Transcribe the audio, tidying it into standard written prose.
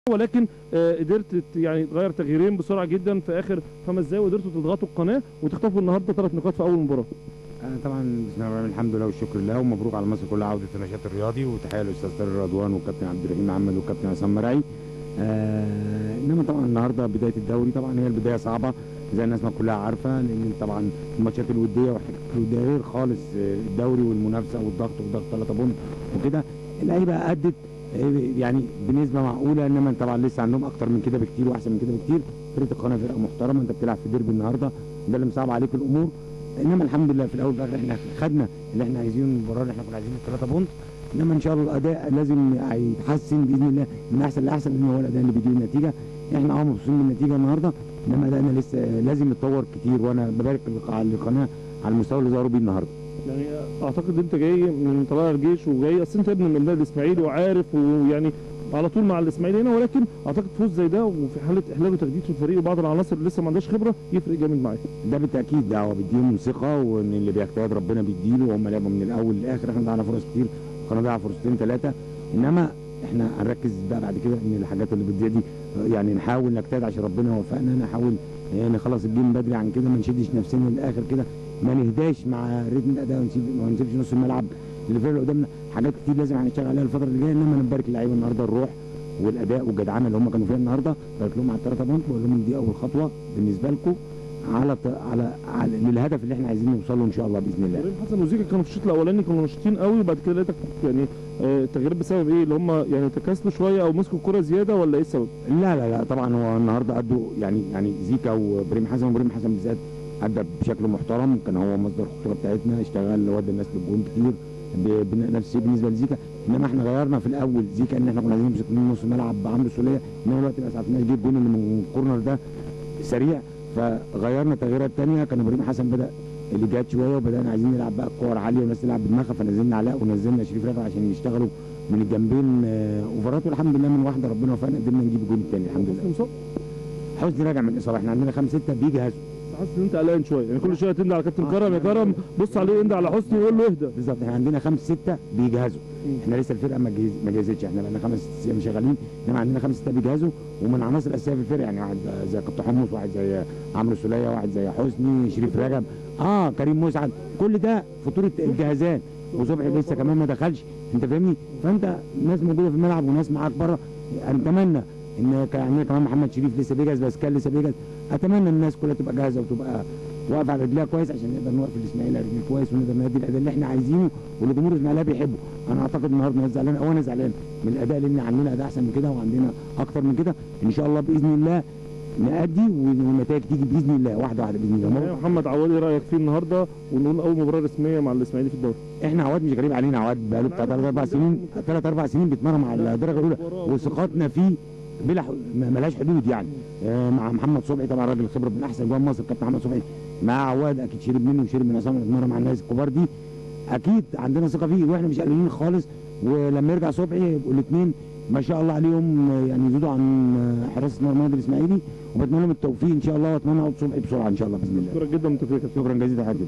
ولكن قدرت يعني تغير تغييرين بسرعة جدا في اخر 5 دقايق، وقدرتوا تضغطوا القناة وتخطفوا النهارده 3 نقاط في اول مباراة. انا طبعا بسم الله الرحمن الرحيم، الحمد لله والشكر لله، ومبروك على مصر كلها عوده النشاط الرياضي، وتحية للاستاذ طارق رضوان والكابتن عبد الرحيم محمد والكابتن عصام مرعي. انما طبعا النهارده بداية الدوري، طبعا هي البداية صعبة زي الناس ما كلها عارفه، لان طبعا الماتشات الودية والحاجات الودية غير خالص الدوري والمنافسه والضغط وضغط 3 بونت وكده. اللعيبة ادت يعني بنسبة معقولة، انما طبعا لسه عندهم اكتر من كده بكتير واحسن من كده بكتير. فرقه القناة فرقه محترمه، انت بتلعب في ديربي النهارده، ده اللي مصعب عليك الامور. انما الحمد لله في الاول وفي الاخر احنا خدنا اللي احنا عايزينه من المباراة، اللي احنا كنا عايزينه 3 بونت. انما ان شاء الله الاداء لازم هيتحسن باذن الله من احسن لاحسن، لان هو الاداء اللي بيجيب النتيجة. احنا مبسوطين من النتيجة النهارده، انما ادائنا لسه لازم يتطور كتير، وانا ببارك للقناة على المستوى اللي ظهروا بيه النهارده. يعني اعتقد انت جاي من طلائع الجيش وجاي، اصل انت ابن من النادي الاسماعيلي وعارف ويعني على طول مع الاسماعيلي هنا، ولكن اعتقد فوز زي ده وفي حاله احلال وتجديد في الفريق وبعض العناصر اللي لسه ما عندهاش خبره يفرق جامد معاك. ده بالتاكيد، ده هو بيديهم ثقة، وان اللي بيجتهد ربنا بيديله، وهم لعبوا من الاول للاخر. احنا ضيعنا فرص كتير، القناة ضيع فرصتين 3، انما احنا هنركز بقى بعد كده ان الحاجات اللي بتضيع دي يعني نحاول نجتهد عشان ربنا يوفقنا، نحاول نخلص ال game بدري عن كده، ما نشدش نفسنا للاخر كده، ما نهداش مع رتم الاداء، وما نسيبش نص الملعب اللي فرق قدامنا. حاجات كتير لازم هنشتغل عليها الفترة اللي جاية. انما نبارك اللعيبة النهارده الروح والاداء والجدعنه اللي هم كانوا فيها النهارده، بارك لهم على ال3 بونت، بقول لهم دي اول خطوة بالنسبة لكم على على, على للهدف اللي احنا عايزين نوصل له ان شاء الله باذن الله. ابراهيم حسن وزيكا كانوا في الشوط الاولاني كانوا نشيطين قوي، وبعد كده لقيتك يعني التغيير بسبب ايه؟ اللي هم يعني تكاسلوا شوية او مسكوا الكره زيادة ولا ايه السبب؟ لا لا لا، طبعا هو النهارده ادوا يعني زيكا وابراهيم حسن، وابراهيم حسن بالذات ادى بشكل محترم، كان هو مصدر الخطورة بتاعتنا، اشتغل ودى الناس للجون كتير. نفس الشيء بالنسبة لزيكا، انما احنا غيرنا في الاول زيكا ان احنا كنا عايزين نمسك من نص الملعب بعمرو السوليه، انما دلوقتي ما ساعدناش، جه الجون اللي من الكورنر ده سريع، فغيرنا تغييرات ثانية. كان ابراهيم حسن بدا اللي جات شوية، وبدانا عايزين نلعب بقى الكور عالية والناس تلعب بدماغها، فنزلنا علاء ونزلنا شريف رفع عشان يشتغلوا من الجنبين اوفرات، والحمد لله من واحدة ربنا وفقنا قدرنا نجيب الجون الثاني الحمد لله. حسني راجع من الاصابة، احنا عندنا 5 6 بيجهزوا. حاسس ان انت قلقان شوية، يعني كل شوية تندى على كابتن كرم، يا كرم بص عليه، اندى على حسني وقول له اهدى. بالظبط، احنا عندنا 5 6 بيجهزوا، احنا لسه الفرقة ما جهزتش، احنا بقالنا 5 6 ايام شغالين، انما عندنا 5 6 بيجهزوا، ومن عناصر الاساسية في الفرقة، يعني واحد زي كابتن حمص، واحد زي عمرو السوليه، واحد زي حسني، شريف رجب، كريم مسعد، كل ده فطوره الجهازان، وصبحي لسه كمان ما دخلش، انت فاهمني؟ فانت ناس موجودة في الملعب وناس معاك بره. اتمنى ان كان عندنا كمان محمد شريف لسه بيجهز، باسكال لسه بيجهز، اتمنى الناس كلها تبقى جاهزة وتبقى واقفة على رجليها كويس، عشان نقدر نوقف الاسماعيلي على رجليه كويس، ونقدر نأدي الاداء اللي احنا عايزينه واللي جمهور الاسماعيلية بيحبه. انا اعتقد النهارده الناس زعلانة، او انا زعلان من الاداء، لان عندنا اداء احسن من كده وعندنا اكتر من كده. ان شاء الله باذن الله نأدي والنتائج تيجي باذن الله واحدة واحدة باذن الله. يا محمد عواد، ايه رايك فيه النهارده ونقول اول مباراة رسمية مع الاسماعيلي في الدوري؟ احنا عواد مش غريب علينا، عواد بقاله بتاع 3 4 سنين، 3 4 سنين بيتمرن مع الدرجة الاولى، وثقتنا فيه بلا ملهاش حدود يعني. مع محمد صبحي طبعا راجل خبره من احسن جوان مصر، كابتن محمد صبحي مع عواد اكيد شرب منه وشرب من عصام، اتمرن مع الناس الكبار دي، اكيد عندنا ثقة فيه واحنا مش قلقانين خالص. ولما يرجع صبحي يبقوا الاثنين ما شاء الله عليهم، يعني يزيدوا عن حراسة مرمى النادي الاسماعيلي، وبتمنى لهم التوفيق ان شاء الله، واتمنى عود صبحي بسرعة ان شاء الله باذن الله. شكرا جدا وتوفيق. شكرا جزيلا حضرتك.